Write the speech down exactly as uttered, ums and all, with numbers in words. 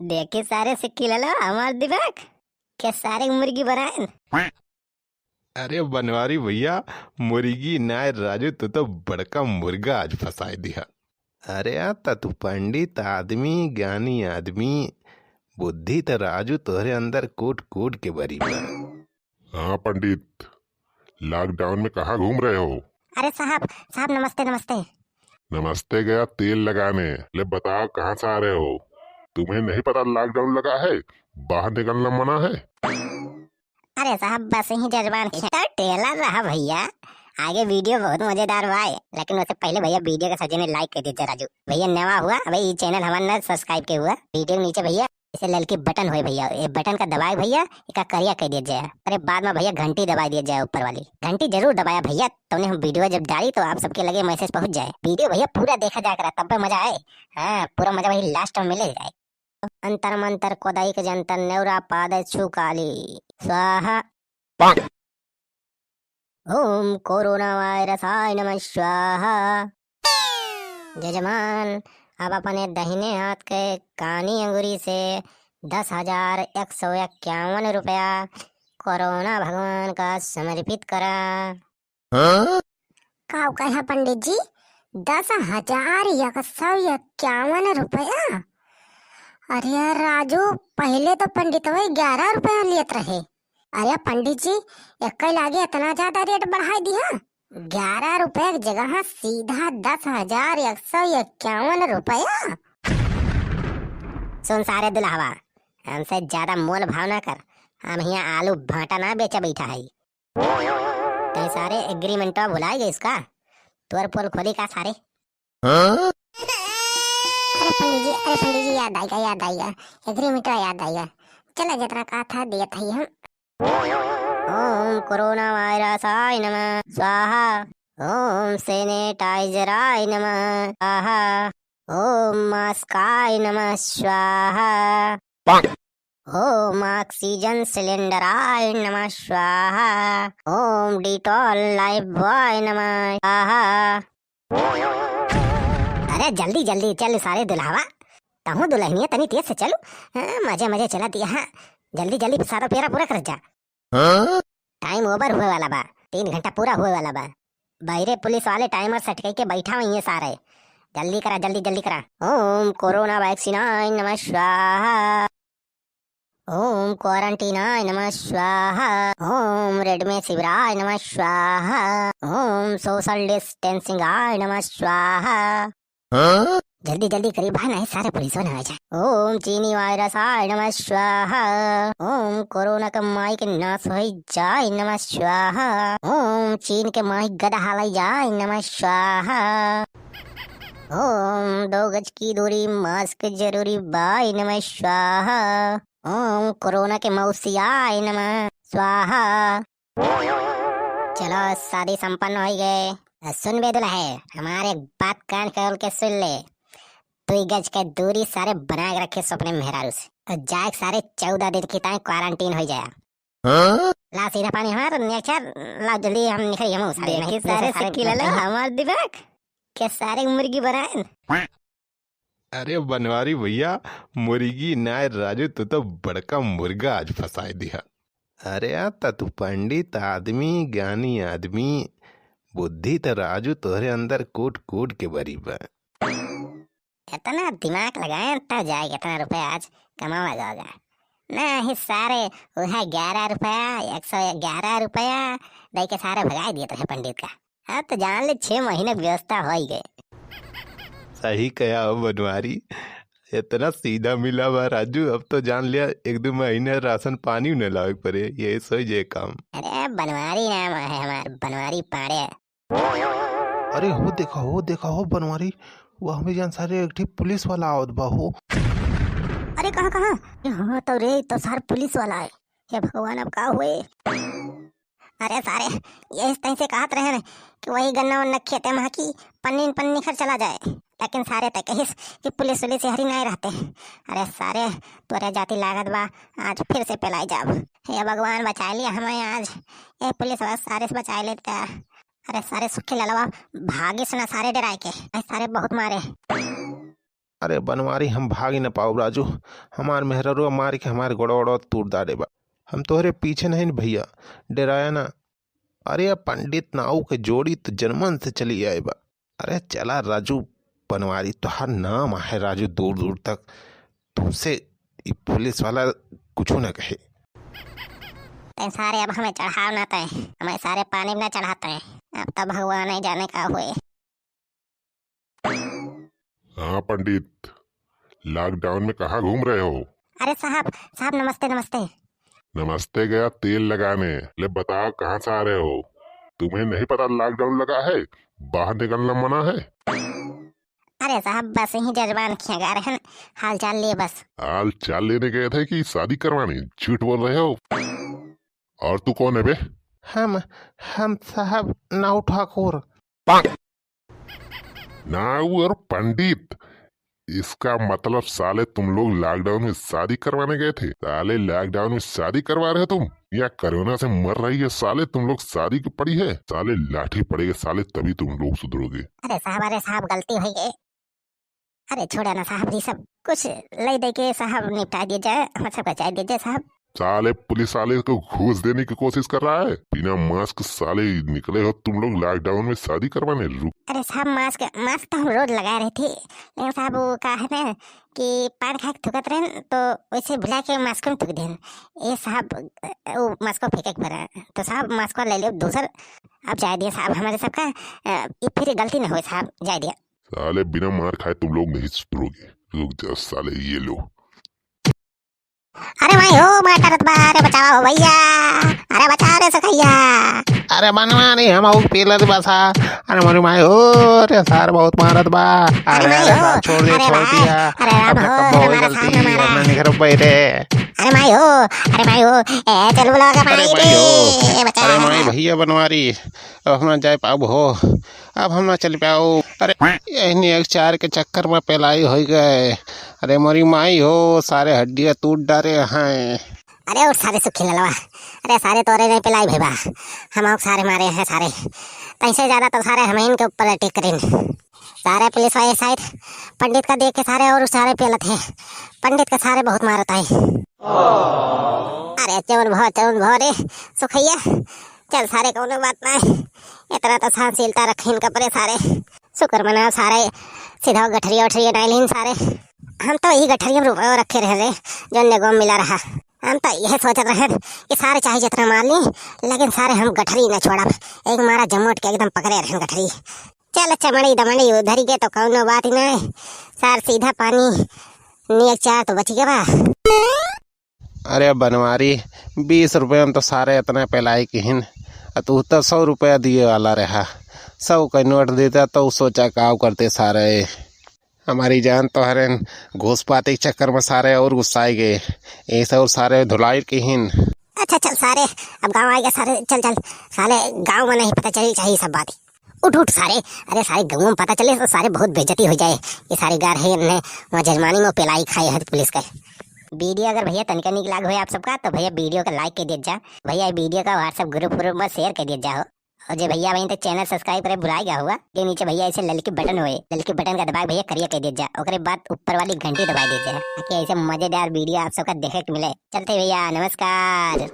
देखी सारे सिक्की लालो, हमार दिमाग के सारे मुर्गी बनाएन। अरे बनवारी भैया, मुर्गी नाय राजू, तू तो बड़का मुर्गा आज फंसाए दिया। अरे आ त तू पंडित आदमी, ज्ञानी आदमी, बुद्धि त राजू तोहरे अंदर कूट कूट के भरी बा। हाँ पंडित, lockdown में कहाँ घूम रहे हो? अरे साहब, साहब नमस्ते, नमस्ते। नमस्ते गया तेल लगाने। ले बताओ कहाँ से आ रहे हो? तुम्हें नहीं पता lockdown लगा है, बाहर निकलना मना है? अरे साहब बस ही जजमान खींचा टेलर रहा भैया। आगे video बहुत मजेदार बा, लेकिन उससे पहले भैया video के सजेने like कर दीजिए राजू। भैया नवा हुआ, अबे ये channel हमारा ना subscribe के हुआ, video के नीचे भैया इसे ललकी button होए भैया, ये button का दबाए भैया, एका करिया कर दिया जाए। अरे बाद में भैया घंटी दबाई दिया जाए ऊपर वाली। घंटी जरूर दबाया भैया, तौने हम video जब डाली तो आप सबके लगे message पहुँच जाए। Video भैया पूरा देखा जाया करा, तब पे मजा आए। हाँ, पूरा मजा वही last में मिले जाए। अंतर मंतर कोदाई के जंतर नेवरा पाद छू काली स्वाहा। ओम कोरोना वायरसाय नमः स्वाहा। जजमान, अब अपने दहिने हाथ के कानी अंगुरी से दस हजार एक सौ इक्यावन रुपया कोरोना भगवान का समर्पित करा। हाँ? का कहा पंडित जी, दस हजार एक सौ इक्यावन रुपया? अरे राजू, पहले तो पंडित वही ग्यारह रुपया लेत रहे। अरे पंडित जी, एक लागे इतना ज्यादा rate बढ़ाई दिया। ग्यारह रुपया की जगह सीधा दस हजार एक सौ इक्यावन रुपया। सुन सारे दुल्हवा, हमसे ज्यादा मोल भाव ना कर। हम हियाँ आलू भाटा ना बेचा बैठा है। तै सारे agreement भुलाए गए इसका? तोर पोल खोली का सारे? हाँ? अरे पंडित जी, अरे पंडित जी, याद आएगा, याद आएगा, agreement याद आएगा। चला जितना कहा था दिया था हम। ओम कोरोना वायरसाय नमः स्वाहा। ओम sanitizerाय नमः स्वाहा। ओम मास्काय नमः स्वाहा। ओम oxygen cylinderाय नमः स्वाहा। ओम Dettol Lifebuoy नमः स्वाहा। अरे जल्दी जल्दी चल सारे दुल्हवा, तहूँ दुल्हनिया तनी तेज से चलू। हाँ, मजे मजे चला दिया। हाँ, जल्दी जल्दी सारा फेरा पूरा कर जा। हाँ? Time over हुए वाला बा, तीन घंटा पूरा हुए वाला बा। बहिरे पुलिस वाले timer set करके बैठा हुई हैं सारे। जल्दी करा, जल्दी जल्दी करा। ओम कोरोना वैक्सीनाय नमः स्वाहा। ओम क्वारंटीनाय नमः स्वाहा। ओम रेडमेसिविराय नमः स्वाहा। ओम सोशल डिस्टेंसिंगाय नमः स्वाहा। हाँ? जल्दी जल्दी करी भाई, नहीं सारे पुलिस वाले आ जाए। ओम चीनी वायरसाय नमः स्वाहा। ओम कोरोना के माई के नाश होई जाए नमः स्वाहा। ओम चीन के माई गदहालाई जाए नमः स्वाहा। ओम दो गज की दूरी, mask जरूरी बाय नमः स्वाहा। ओम कोरोना के मौसियाय नमः स्वाहा। चलो, शादी संपन्न होइ गए। सुन बे दुल्हे, हमारे एक बात कान खोल के सुन ले। दुई गज के दूरी सारे बना के रखे सो अपने मेहरारू से। और जाए सारे चौदह दिन की ताई quarantine होइ जाए। हाँ? ला सीधा पानी हमार नेचर, ला जल्दी हम निकल, हम सारे देखी नहीं, सारे सारे सिक्की ले लो, हमार दिमाग के सारे मुर्गी बनाए। अरे बनवारी भैया, मुर्गी नाय राजू, तू तो बड़का मुर्गा आज फंसाए दिया। अरे आ त तू पंडित आदमी, ज्ञानी आदमी, बुद्धि त राजू तोहरे अंदर कूट कूट के भरी बा। इतना दिमाग लगाए तब जाए इतना रुपया आज कमावा जाओगा। नहीं सारे वह ग्यारह रुपया, एक सौ ग्यारह रुपया दे के सारे भगाए दिए रहे पंडित का। अब तो जान ले छह महीने व्यवस्था होइ गए। सही कहा हो बनवारी, इतना सीधा मिला बा राजू, अब तो जान लिया एक दो महीने राशन पानी न लावे के पड़े, यही सही जे काम। अरे बनवारी नाम है हमार, बनवारी पांडे। अरे हो देखा, हो देखा हो बनवारी, वो हमें जान सारे एक ठी पुलिस वाला आवत बा हो। अरे कहाँ, कहाँ? अरे हाँ तो रे, तो सार पुलिस वाला है। हे भगवान, अब का हुए? अरे सारे, ये इस तरह से कहत रहे न कि वही गन्ना वन्ना खेते में की पन्नी न पन्नी खर चला जाए, लेकिन सारे तय कहिस कि पुलिस उलिस हरी नहीं रहते। अरे सारे, तोरे जाति लागत बा, आज फिर से पेलाई जाब। हे भगवान, बचा लिया हमें आज, ये पुलिस वाला सारे से बचा लेता। अरे सारे सुखी ललवा भागिस ना सारे डराए के, अरे सारे बहुत मारे। अरे बनवारी, हम भागि न पाउब राजू, हमार मेहररुआ मारि के हमार गोड़वा ओड़वा तूर डारे बा। हम तोहरे पीछे नहीं न भइया, डेराया ना। अरे, या पंडित नाऊ के जोड़ी त जनमन से चली आए बा। अरे चला राजू, बनवारी तोहार नाम आहे राजू, दूर दूर तक। तुमसे ई पुलिस वाला कुछू न कहे। तैं सारे अब हमें चढ़ाव ना तैं, हमें सारे पानी में ना चढ़ाते हैं। अब तो भगवान ही जाने का हुए। हाँ पंडित, lockdown में कहाँ घूम रहे हो? अरे साहब, साहब नमस्ते, नमस्ते। नमस्ते गया तेल लगाने। ले बताओ कहाँ से आ रहे हो? तुम्हें नहीं पता lockdown लगा है, बाहर निकलना मना है? अरे साहब बस यहीं जजमान खिया गा रहे हैं, हाल चाल लिए बस। हाल चाल लेने गए थे कि शादी करवाने? झूठ बोल रहे हो। और तू कौन है बे? हम, हम साहब नाऊ ठाकुर। नाऊ और पंडित, इसका मतलब साले तुम लोग lockdown में शादी करवाने गए थे? साले lockdown में शादी करवा रहे हो तुम? या कोरोना से मर रही है साले, तुम लोग शादी की पड़ी है? साले लाठी पड़ेगी साले, तभी तुम लोग सुधरोगे। अरे साहब, अरे साहब गलती हो गई। अरे छोड़ा ना साहब जी, सब कुछ ले दे के साहब निपटा दिया जाए, हम सबका जाए दिया जाए साहब। साले पुलिस वाले को घूस देने की कोशिश कर रहा है। बिना mask साले निकले हो तुम लोग lockdown में शादी करवाने। रुक। अरे साहब mask, mask तो हम रोज लगाए रहे थे, लेकिन साहब वो का है ना कि पान खाए के थूकत रहे तो वैसे भुला के mask में थूक देन। ए साहब, वो mask को फेंके के पड़ा, तो साहब mask को ले लियो दूसर। अब जाए दिए साहब हमारे सबका, अ, ये फिर गलती ना होए साहब, जाए दिए। साले बिना मार खाए तुम लोग नहीं सुधरोगे। रुक जाओ साले, ये लो। अरे माई हो, मार डरत बा, अरे बचावा हो भइया, अरे बचावा रे सखैया। अरे बनवारी, हम आउ पेलत बा सा। अरे मोरी माई हो, अरे सार बहुत मारत बा। अरे अरे, माई अरे हो, सार छोड़ दे, अरे छोड़ बा, दिया। अरे राम अब हो, कब होई हमारा गलती, सार ना मारा। अब ना निकल पाई रे। अरे माई हो, अरे माई हो, ए चल बोलो के अरे माई माई हो, रे, बचा। अरे माई भइया बनवारी, अब हम ना जाए पाउब हो, अब हम ना चल पाउब। अरे, यही एक चार के चक्कर में पेलाई होइ गए। अरे मोरी माई हो, सारे हड्डियाँ तूर डारे हैं। अरे उठ सारे सुखी ललवा, अरे सारे तोरे नहीं पेलाई भइबा, हम आउ सारे मारे हैं सारे, तैसे ज्यादा तो सारे हम इनके ऊपर अटैक करें। सारे पुलिस वाले शायद पंडित का देख के सारे और सारे पेलत हैं, पंडित का सारे बहुत मारत है। अरे चौन भो, चौन भो रे सुखैया, चल सारे कौनो बात ना है, इतना तो सहनशीलता रखे इनका परे सारे। शुक्र मना सारे सीधा गठरिया उठरिया नहीं लीन सारे। हम तो यही गठरिया में रुपये रखे रहे रे, जो नेगो में मिला रहा। हम तो यह सोचत रहे कि सारे चाहे जितना मार ली, लेकिन सारे हम गठरी न छोड़ब। एक मारा जमोट के एकदम पकड़े रहे गठरी। चल चमड़ी दमड़ी उधरी के तो कौनो बात ही नहीं, सार सीधा पानी नियक चार तो बच गया बा। अरे बनवारी, बीस रुपया में तो सारे इतना पेलाई किहिन, आ तू तो सौ रुपया दिए वाला रहा। सौ का नोट देता तो सोचा का करते सारे। हमारी जान तो हरेन घूस पाती के चक्कर में सारे और गुस्साए गए, ऐसे और सारे धुलाई किहिन। अच्छा चल सारे, अब गाँव आएगा सारे, चल चल साले, गाँव में नहीं पता चली चाहिए सब बात। उठ उठ सारे, अरे सारे गाँव में पता चले तो सारे बहुत बेइज्जती हो जाए। ये सारे गार है ने वहाँ जजमानी में पेलाई खाए है पुलिस का। वीडियो अगर भइया तनिका निक लाग होए आप सबका तो भइया वीडियो का like कर दिया जा। भइया ये वीडियो का WhatsApp group group में share कर दिया जा हो। और जे भइया बहन ते channel subscribe करे भुलाए गया हुआ, ये नीचे भइया ऐसे ललकी बटन होए, ललकी बटन का दबा के भइया करिया कर दिया जा। ओकरे बाद ऊपर वाली घंटी दबा दिया जा ताकि ऐसे मजेदार वीडियो आप सबका देखे के मिले। चलते भइया, नमस्कार।